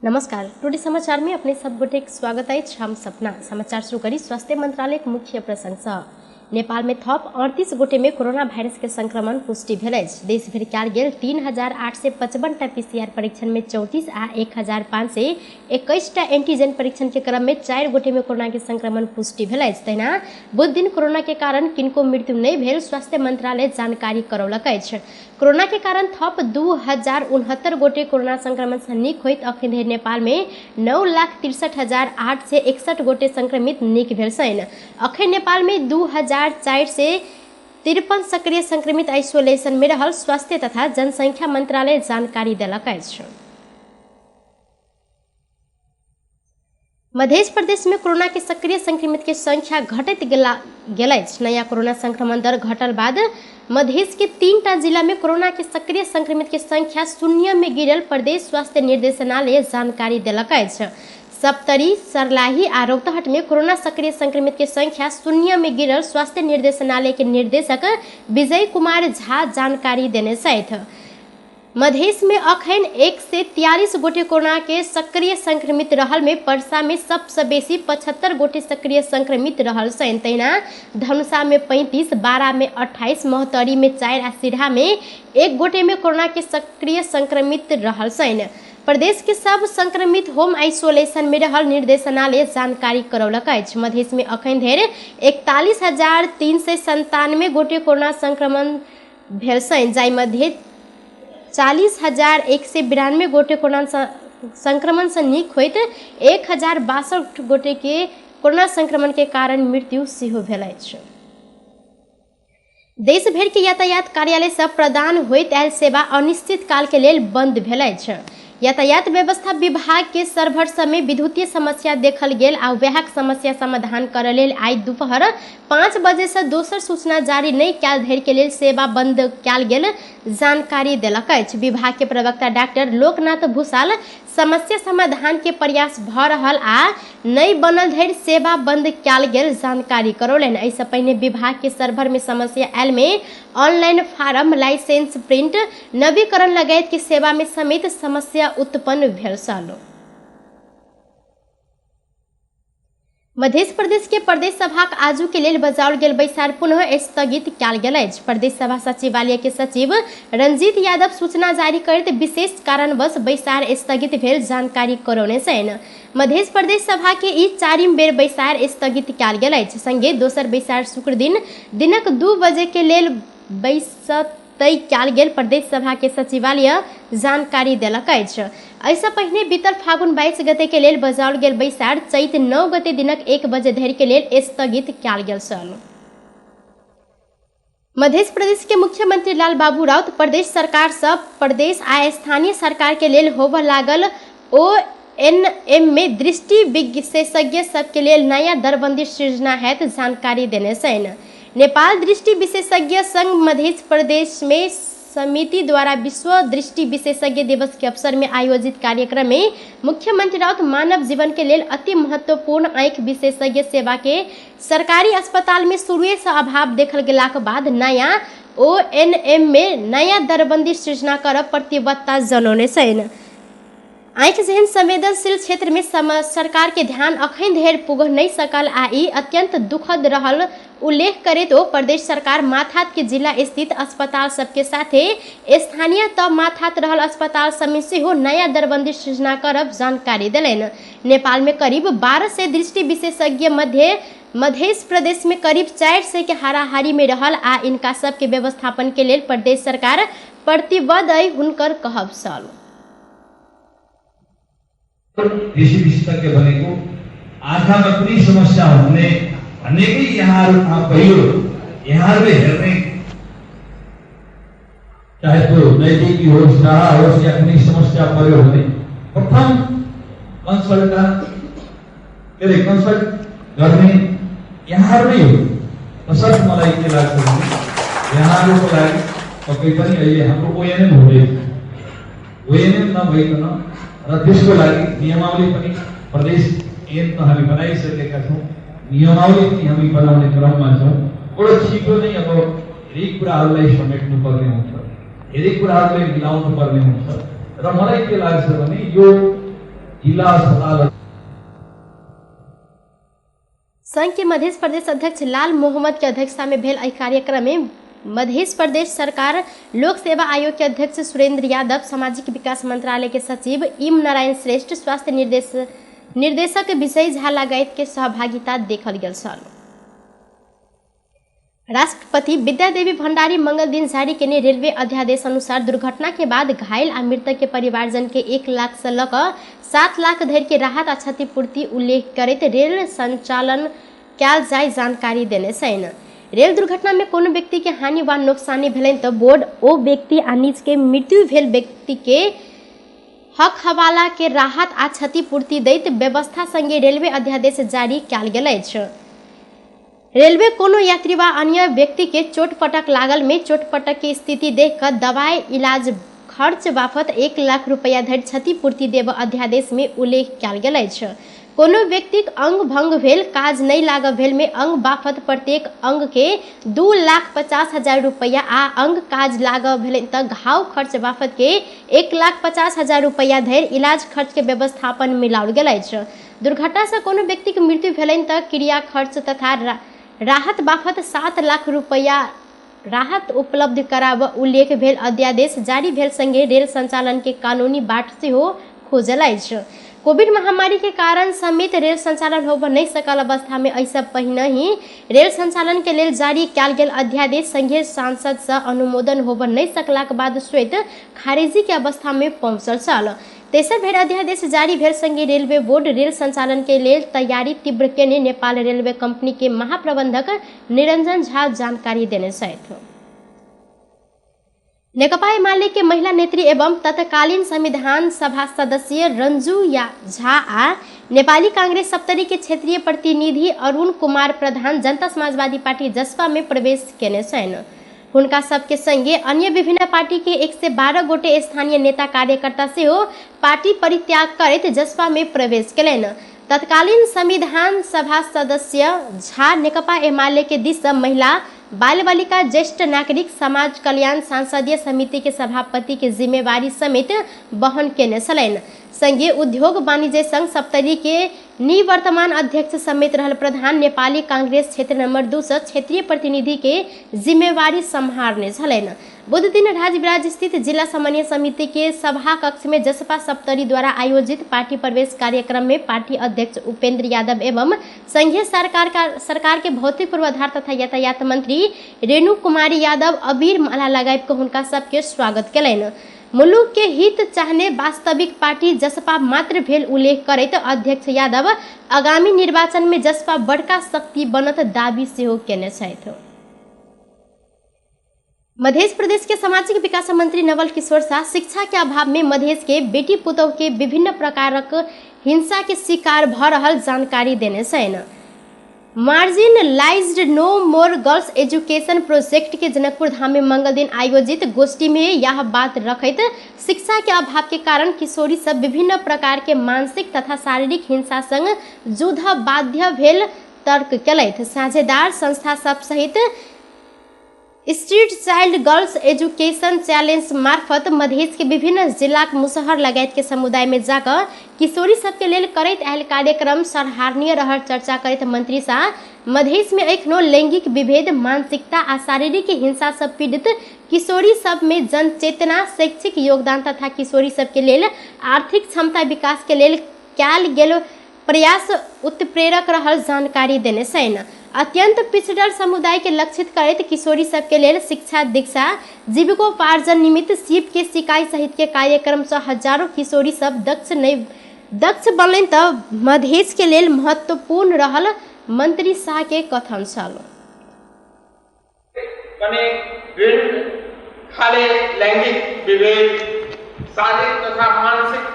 नमस्कार, टुडे समाचार में अपने सब गोटे के स्वागत अछि। हम सपना समाचार शुरू करी स्वास्थ्य मंत्रालय के मुख्य प्रसंग सँ। नेपाल में थप 38 गोटे में कोरोना वायरस के संक्रमण पुष्टि भेल अछि। देश भरि कयल गेल 3855 टा पीसीआर परीक्षण में 34 आ 1521 टा एंटीजन परीक्षण के क्रम में 4 गोटे में कोरोना के संक्रमण पुष्टि भेल अछि। तहिना बुध दिन कोरोना के कारण किनको मृत्यु नहि भेल स्वास्थ्य मंत्रालय जानकारी करौलक अछि। कोरोना के कारण थप 2069 गोटे कोरोना संक्रमण से नीक होइत अखन धरि नेपाल में 9,63,861 गोटे संक्रमित नीक भेल छनि। अखन नेपाल में 2453 सक्रिय संक्रमित आइसोलेशन में रहल स्वास्थ्य तथा जनसंख्या मंत्रालय जानकारी देलक अछि। मध्य प्रदेश में कोरोना के सक्रिय संक्रमित के संख्या घटैत गेल अछि। नया कोरोना संक्रमण दर घटल बाद मधेश के 3 टा जिला में कोरोना के सक्रिय संक्रमित के संख्या 0 में गिरल प्रदेश स्वास्थ्य निर्देशनालय जानकारी देलक अछि। सप्तरी, सर्लाही आ रौतहट में कोरोना सक्रिय संक्रमित के संख्या 0 में गिरल स्वास्थ्य निर्देशनालय के निर्देशक विजय कुमार झा जानकारी देने छथि। मधेश में अखन 143 गोटे कोरोना के सक्रिय संक्रमित रहल में परसा में सबसे बेसी 75 गोटे सक्रिय संक्रमित रहल छनि। तहिना धनुषा में 35, बारा में 28, महोत्तरी में 4 आ सिरहा में 1 गोटे में कोरोना के सक्रिय संक्रमित रहल छनि। प्रदेश के सब संक्रमित होम आइसोलेशन में रहल निर्देशनालय जानकारी करौलक अछि। मधेश में अखन धरि 41,397 गोटे कोरोना संक्रमण भेल छनि, जाहि मध्ये 40,192 गोटे कोरोना संक्रमण से नीक होइत 1,062 गोटे के कोरोना संक्रमण के कारण मृत्यु सेहो भेल अछि। देश भरि के यातायात कार्यालय सब प्रदान होइत आयल सेवा अनिश्चित काल के लेल बंद भेल अछि। यातायात व्यवस्था विभाग के सर्वर सब में विद्युतीय समस्या देखल गेल आ वएह समस्या समाधान करय लेल आइ दुपहर 5 बजे से दोसर सूचना जारी नहि कयल धरि के लेल सेवा बंद कयल गेल जानकारी देलक अछि। विभाग के प्रवक्ता डॉक्टर लोकनाथ भूषाल समस्या समाधान के प्रयास भ रहल आ नहि बनल धरि सेवा बंद कयल गेल जानकारी करौलनि। एहिसँ पहिने विभाग के सर्वर में समस्या आयल में ऑनलाइन फार्म, लाइसेंस प्रिंट, नवीकरण लगायत के सेवा में समेत समस्या उत्पन्न भेल छल। मध्य प्रदेश के प्रदेश सभा आजू के लेल बजाओल गेल बैसार पुनः स्थगित कयल गेल अछि। प्रदेश सभा सचिवालय के सचिव रंजीत यादव सूचना जारी करैत विशेष कारणवश बैसार स्थगित भेल जानकारी करौने छनि। मध्य प्रदेश सभा के ई 4 बेर बैसार स्थगित कयल गेल अछि। संगे दोसर बैसार शुक्र दिन दिनक 2 बजे के लेल बैसत तय कयल गेल प्रदेश सभा के सचिवालय जानकारी देलक अछि। एहिसँ पहिने बीतल फागुन 22 गते के लेल बजाओल गेल बैसार चैत 9 गते दिनक 1 बजे धरि के लेल स्थगित कयल गेल छल। मध्य प्रदेश के मुख्यमंत्री लाल बाबू राउत प्रदेश सरकार सँ प्रदेश आ स्थानीय सरकार के लेल होबय लागल ONM में दृष्टि विशेषज्ञ सबके लेल नया दरबंदी सृजना हैत जानकारी देने छनि। नेपाल दृष्टि विशेषज्ञ संघ मध्य प्रदेश में समिति द्वारा विश्व दृष्टि विशेषज्ञ दिवस के अवसर में आयोजित कार्यक्रम में मुख्यमंत्री राउत मानव जीवन के लेल अति महत्वपूर्ण आँखि विशेषज्ञ सेवा के सरकारी अस्पताल में शुरुए से अभाव देखल गेलाक बाद नया ONM में नया दरबंदी सृजना करब प्रतिबद्धता जनौने छनि। आँखि जेहन संवेदनशील क्षेत्र में सरकार के ध्यान अखन धरि पुग नहि सकल आ ई अत्यंत दुखद रहल उल्लेख करैत ओ प्रदेश सरकार माथात के जिला स्थित अस्पताल सबके साथे स्थानीय तह माथात रहल अस्पताल सब में सेहो नया दरबंदी सृजना करब जानकारी देलनि। नेपाल में करीब 1200 दृष्टि विशेषज्ञ मध्य मध्य प्रदेश में करीब 400 के हाराहारी में रहल आ इनका सबके व्यवस्थापन के लेल प्रदेश सरकार प्रतिबद्ध अइ हुनकर कहब छल। दृष्टि विशेषज्ञ भनेको आँखामा कुनै समस्या हुने भन्नेकै यहाँहरू थाहा पहिलो यहाँहरूले हेर्ने, चाहे त्यो नैतिकी होस्, डाँडा होस् या कुनै समस्या पर्यो भने प्रथम कन्सल्टान्ट के अरे कन्सल्ट गर्ने यहाँहरू नै हो। तसर्थ मलाई के लाग्छ भने यहाँहरूको लागि पक्कै पनि अहिले हाम्रो ओएनएम हुँदैछ, ओएनएम नभइकन र त्यसको लागि नियमावली पनि प्रदेश ऐन त हामी बनाइसकेका छौँ, नियमावली पनि हामी बनाउने क्रममा छौँ। बडो छिटो नै अब धेरै कुराहरूलाई समेट्नु पर्ने हुन्छ, धेरै कुराहरूलाई मिलाउनु पर्ने हुन्छ र मलाई के लाग्छ भने यो जिल्ला अस्पताल। संघ के मध्य प्रदेश अध्यक्ष लाल मोहम्मद के अध्यक्षता में भेल एहि कार्यक्रम में मध्य प्रदेश सरकार लोक सेवा आयोग के अध्यक्ष सुरेंद्र यादव, सामाजिक विकास मंत्रालय के सचिव इम नारायण श्रेष्ठ, स्वास्थ्य निर्देशक विजय झा लगायत के सहभागिता देखल गेल छल। राष्ट्रपति विद्यादेवी भण्डारी मंगल दिन जारी केने रेलवे अध्यादेश अनुसार दुर्घटना के बाद घायल आ मृतक के परिवारजन के 1 लाख से लऽ कऽ 7 लाख धरि के राहत आ क्षतिपूर्ति उल्लेख करैत रेल संचालन कयल जाय जानकारी देने छनि। रेल दुर्घटना में कोनो व्यक्ति के हानि वा नोकसानी भेलनि तऽ बोर्ड ओ व्यक्ति आ निज के मृत्यु भेल व्यक्ति के हक हवाला के राहत आ क्षतिपूर्ति दैत व्यवस्था संगे रेलवे अध्यादेश जारी कयल गेल अछि। रेलवे कोनो यात्री वा अन्य व्यक्ति के चोटपटक लागल में चोटपटक के स्थिति देख कर दवाई इलाज खर्च बापत 1 लाख रुपया धरि क्षतिपूर्ति देब अध्यादेश में उल्लेख कयल गेल अछि। कोनो व्यक्तिक अंग भंग भेल काज नहि लागल भेल में अंग बापत प्रत्येक अंग के 2,50,000 रुपया आ अंग काज लागल भेल तऽ घाव खर्च बापत के 1,50,000 रुपया धरि इलाज खर्च के व्यवस्थापन मिलाओल गेल अछि। दुर्घटना से कोनो व्यक्तिक मृत्यु भेलनि तऽ क्रिया खर्च तथा राहत बापत 7 लाख रुपया राहत उपलब्ध कराब उल्लेख भेल अध्यादेश जारी भेल संगे रेल संचालन के कानूनी बाट सेहो खोजल अछि। कोविड महामारी के कारण समेत रेल संचालन होब नहीं सकल अवस्था में एहिसँ पहिने ही रेल संचालन के लेल जारी कयल गेल अध्यादेश संघीय सांसद से अनुमोदन होब नहीं सकलाक बाद श्वेत खारिजी के अवस्था में पहुँचल छल। तेसर बेर अध्यादेश जारी भेल संगे रेलवे बोर्ड रेल संचालन के लेल तैयारी तीव्र केने नेपाल रेलवे कंपनी के महाप्रबंधक निरंजन झा जानकारी देने छथि। नेकपा एमाले के महिला नेत्री एवं तत्कालीन संविधान सभा सदस्य रंजू झा आ नेपाली कांग्रेस सप्तरी के क्षेत्रीय प्रतिनिधि अरुण कुमार प्रधान जनता समाजवादी पार्टी जसपा में प्रवेश केने छनि। हुनका सबके संगे अन्य विभिन्न पार्टी के 112 गोटे स्थानीय नेता कार्यकर्ता सेहो पार्टी परित्याग करैत जसपा में प्रवेश केलनि। तत्कालीन संविधान सभा सदस्य झा नेकपा एमाले के दिस से महिला बाल बालिका ज्येष्ठ नागरिक समाज कल्याण संसदीय समिति के सभापति के जिम्मेवारी समेत वहन केने छलनि। संगे उद्योग वाणिज्य संघ सप्तरी के निवर्तमान अध्यक्ष समेत रहल प्रधान नेपाली कांग्रेस क्षेत्र नंबर 2 से क्षेत्रीय प्रतिनिधि के जिम्मेवारी सम्हारने छलनि। बुध दिन राजविराज स्थित जिला समन्वय समिति के सभा कक्ष में जसपा सप्तरी द्वारा आयोजित पार्टी प्रवेश कार्यक्रम में पार्टी अध्यक्ष उपेंद्र यादव एवं संघीय सरकार के भौतिक पूर्वाधार तथा यातायात मंत्री रेणु कुमारी यादव अबीर माला लगाबि कऽ हुनका सबके स्वागत केलनि। मुलुक के हित चाहने वास्तविक पार्टी जसपा मात्र भेल उल्लेख करैत अध्यक्ष यादव आगामी निर्वाचन में जसपा बड़का शक्ति बनत दावी सेहो केने छथि। मध्य प्रदेश के सामाजिक विकास मंत्री नवल किशोर शाह शिक्षा के अभाव में मधेश के बेटी पुतोह के विभिन्न प्रकारक हिंसा के शिकार भ रहल जानकारी देने छनि। Marginalised no more girls education project के जनकपुर धाम में मंगल दिन आयोजित गोष्ठी में यह बात रखैत शिक्षा के अभाव के कारण किशोरी सब विभिन्न प्रकार के मानसिक तथा शारीरिक हिंसा संग जुध बाध्य भेल तर्क केलथि। साझेदार संस्था सब सहित street child girls education challenge मार्फत मधेश के विभिन्न जिलाक मुसहर लगायत के समुदाय में जाकर किशोरी सबके लेल करैत आयल कार्यक्रम सराहनीय रहल चर्चा करैत मंत्री शाह मधेश में एखनो लैंगिक विभेद, मानसिकता आ शारीरिक हिंसा से पीड़ित किशोरी सब में जनचेतना, शैक्षिक योगदान तथा किशोरी सबके लेल आर्थिक क्षमता विकास के लेल कयल गेल प्रयास उत्प्रेरक रहल जानकारी देने छनि। अत्यंत पिछड़ल समुदाय के लक्षित करैत किशोरी सबके लेल शिक्षा दीक्षा जीविकोपार्जन निमित्त सीप के सिकाई सहित के कार्यक्रम से हजारों किशोरी सब दक्ष बनलनि तऽ मधेश के लेल महत्वपूर्ण रहल मंत्री शाह के कथन छल। विभिन्न खाले लैंगिक विभेद, शारीरिक तथा मानसिक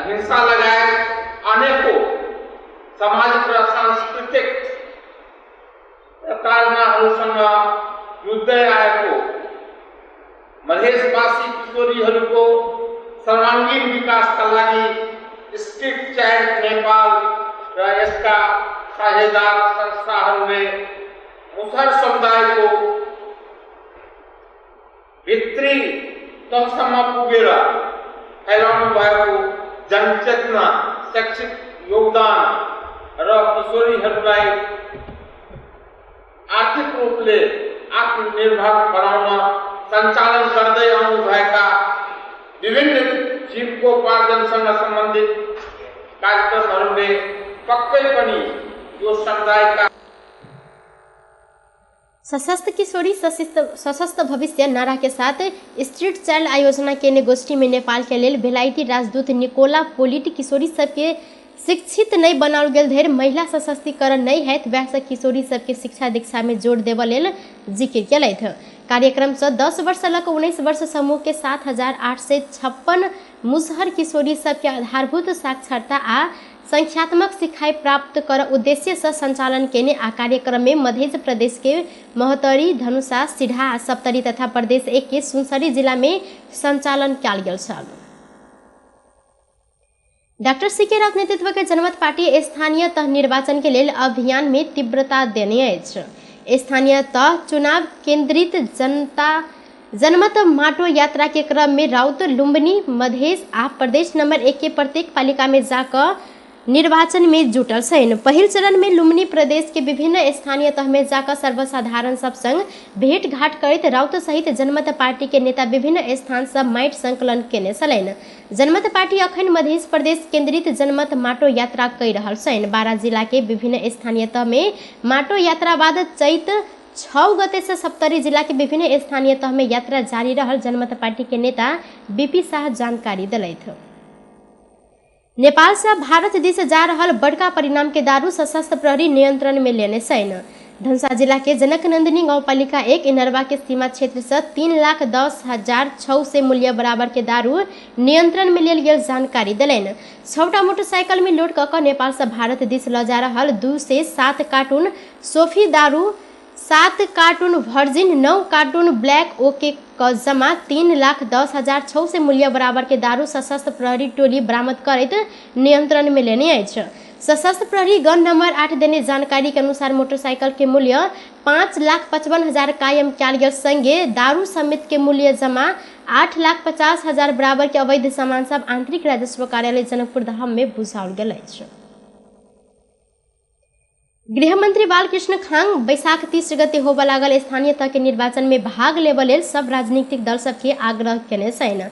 हिंसा लगायत अनेकों सामाजिक र सांस्कृतिक प्रताडनाहरूसँग जुझ्दै आएको मधेसवासी किशोरीहरूको सर्वाङ्गीण विकासका लागि स्ट्रीट चाइल्ड नेपाल र यसका साझेदार संस्थाहरूले मुसहर समुदायको भित्री तहसम्म पुगेर फैलाउनु भएको जनचेतना, शैक्षिक योगदान र किशोरीहरूलाई आर्थिक रूपले आत्मनिर्भर बनाउन सञ्चालन गर्दै आउनुभएका विभिन्न जीविकोपार्जनसँग सम्बन्धित कार्यक्रमहरूले पक्कै पनि यो समुदायका सशक्त किशोरी सशक्त भविष्य नारा के साथ स्ट्रीट चाइल्ड आयोजना केने गोष्ठी में नेपाल के लेल बेलायती राजदूत निकोला पोलिट किशोरी सबके शिक्षित नहीं बनाओल गेल धरि महिला सशक्तिकरण नहीं हैत वैसे किशोरी सबके शिक्षा दीक्षा में जोर देबऽ लेल जिक्र केलथि। कार्यक्रम से 10 वर्ष लऽ कऽ 19 वर्ष समूह के 7,856 मुसहर किशोरी सबके आधारभूत साक्षरता आ संख्यात्मक सिखाई प्राप्त कर उद्देश्य से संचालन केने आ कार्यक्रम में मध्य प्रदेश के महोत्तरी, धनुषा, सिढ़ा आ सप्तरी तथा प्रदेश 1 के सुनसरी जिला में संचालन कयल गेल छल। डॉक्टर सीके राउत नेतृत्व के जनमत पार्टी स्थानीय तह निर्वाचन के लेल अभियान में तीव्रता देने अछि। स्थानीय तह चुनाव केंद्रित जनता जनमत माटो यात्रा के क्रम में राउत लुम्बिनी, मधेश आ प्रदेश नंबर 1 के प्रत्येक पालिका में जाकर निर्वाचन में जुटल छनि। पहिल चरण में लुम्बिनी प्रदेश के विभिन्न स्थानीय तह में जाकर सर्वसाधारण सब संग भेंट घाट करैत राउत सहित जनमत पार्टी के नेता विभिन्न स्थान सब माटि संकलन केने छलनि। जनमत पार्टी अखन मध्य प्रदेश केंद्रित जनमत माटो यात्रा कहि रहल छनि। 12 जिला के विभिन्न स्थानीय तह में माटो यात्रा बाद चैत 6 गते से सप्तरी जिला के विभिन्न स्थानीय तह में यात्रा जारी रहल जनमत पार्टी के नेता बीपी शाह जानकारी दिलथि। नेपाल से भारत दिस जा रहल बड़का परिणाम के दारू सशस्त्र प्रहरी नियंत्रण में लेने छनि। धनुषा जिला के जनकनंदिनी गाउँपालिका 1 इनरवा के सीमा क्षेत्र से 3,10,600 मूल्य बराबर के दारू नियंत्रण में लेल गेल जानकारी देलनि। 6टा मोटरसाइकिल में लोड कऽ नेपाल से भारत दिस लऽ जा रहल 207 कार्टून सोफी दारू, 7 cartoon virgin, 9 cartoon black okay क जमा 3,10,600 मूल्य बराबर के दारू सशस्त्र प्रहरी टोली बरामद करैत नियंत्रण में लेने अछि। सशस्त्र प्रहरी गण नंबर 8 देने जानकारी के अनुसार मोटरसाइकिल के मूल्य 5,55,000 कायम कयल गेल संगे दारू समेत के मूल्य जमा 8,50,000 बराबर के अवैध सामान सब आंतरिक राजस्व कार्यालय जनकपुर धाम में बुझाओल गेल अछि। गृहमंत्री बालकृष्ण खांग बैसाख 30 गते होबऽ लागल स्थानीय तह के निर्वाचन में भाग लेबऽ लेल सब राजनीतिक दल सबके आग्रह केने छनि।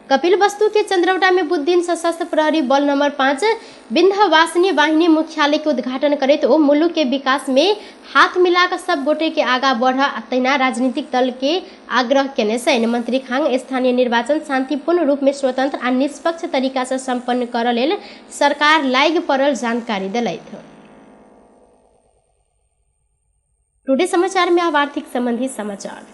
कपिल वस्तु के चंद्रौटा में बुध दिन सशस्त्र प्रहरी बल नंबर 5 विंध्यवासिनी वाहिनी मुख्यालय के उद्घाटन करैत ओ मुलुक के विकास में हाथ मिलाकर सब गोटे के आगा बढ़ आ तहिना राजनीतिक दल के आग्रह केने छनि। मंत्री खांग स्थानीय निर्वाचन शांतिपूर्ण रूप में स्वतंत्र आ निष्पक्ष तरीका से संपन्न करऽ लेल सरकार लागि पड़ल जानकारी देलथि। टुडे समाचार में अब आर्थिक संबंधी समाचार।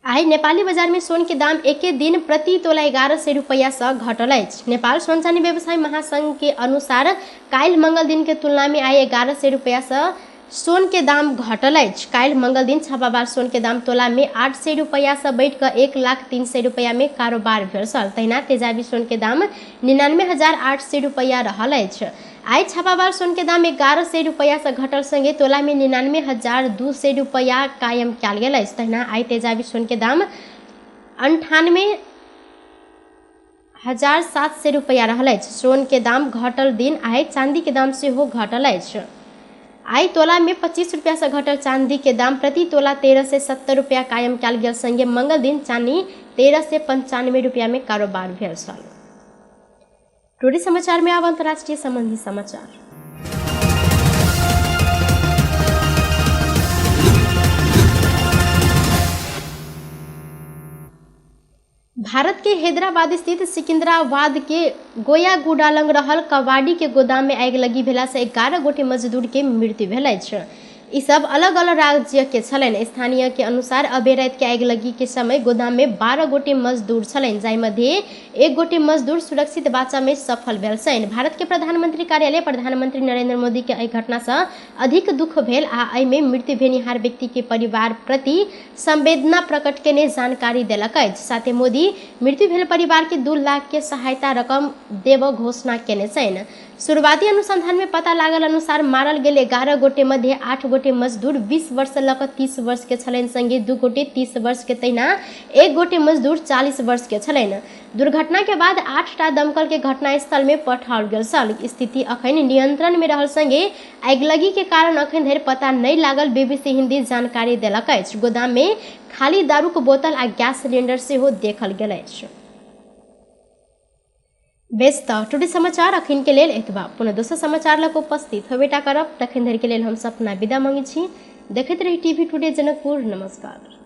आइ नेपाली बाजार में सोन के दाम एके दिन प्रति तोला 1100 रुपया से घटल अछि। नेपाल सोन चानी व्यवसायी महासंघ के अनुसार काल्हि मंगल दिन के तुलना में आइ 1100 रुपया से सोन के दाम घटल अछि। काल्हि मंगल दिन छापाबार सोन के दाम तोला में 800 रुपया से बढ़ि कऽ 1,03,00,000 रुपया में कारोबार भेल छल। तहिना तेजाबी सोन के दाम 99,800 रुपया रहल अछि। आइ छापाबार सोन के दाम 1100 रुपया से घटल संगे तोला में 99,200 रुपया कायम कयल गेल अछि। तहिना आइ तेजाबी सोन के दाम 98,700 रुपया रहल अछि। सोन के दाम घटल दिन आइ चांदी के दाम सेहो घटल अछि। आइ तोला में 25 रुपया से घटल चांदी के दाम प्रति तोला 1370 रुपया कायम कयल गेल संगे मंगल दिन चांदी 1395 रुपया में कारोबार भेल छल। टुडे समाचार में अब अंतर्राष्ट्रीय संबंधी समाचार। भारत के हैदराबाद स्थित सिकंदराबाद के गोयागुडा लग रहल कबाड़ी के गोदाम में आगि लगी भेला से 11 गोटे मजदूर के मृत्यु भेल अछि। ई सब अलग अलग राज्य के छलनि। स्थानीय के अनुसार अबे राति के आगिलगी के समय गोदाम में 12 गोटे मजदूर छलनि, जाहि मध्ये 1 गोटे मजदूर सुरक्षित बाँचऽ में सफल भेल छनि। भारत के प्रधानमंत्री कार्यालय प्रधानमंत्री नरेंद्र मोदी के एहि घटना से अधिक दुख भेल आ एहि में मृत्यु भेनिहार व्यक्ति के परिवार प्रति संवेदना प्रकट केने जानकारी देलक अछि। साथे मोदी मृत्यु भेल परिवार के 2 लाख के सहायता रकम देब घोषणा केने छनि। शुरुआती अनुसंधान में पता लागल अनुसार मारल गेल 11 गोटे मध्ये 8 गोटे मजदूर 20 वर्ष लऽ कऽ 30 वर्ष के छलनि, संगे 2 गोटे 30 वर्ष के, तहिना 1 गोटे मजदूर 40 वर्ष के छलनि। दुर्घटना के बाद 8टा दमकल के घटनास्थल में पठाओल गेल छल। स्थिति अखन नियंत्रण में रहल संगे आगिलगी के कारण अखन धरि पता नहीं लागल बीबीसी हिंदी जानकारी देलक अछि। गोदाम में खाली दारूक बोतल आ गैस सिलेंडर सेहो देखल गेल अछि। बेस त टुडे समाचार अखन के लेल एतबा। पुनः दोसर समाचार लग उपस्थित होबेटा करब, तखन धरि के लेल हम सपना विदा मांगै छी। देखैत रही टीवी टुडे जनकपुर। नमस्कार।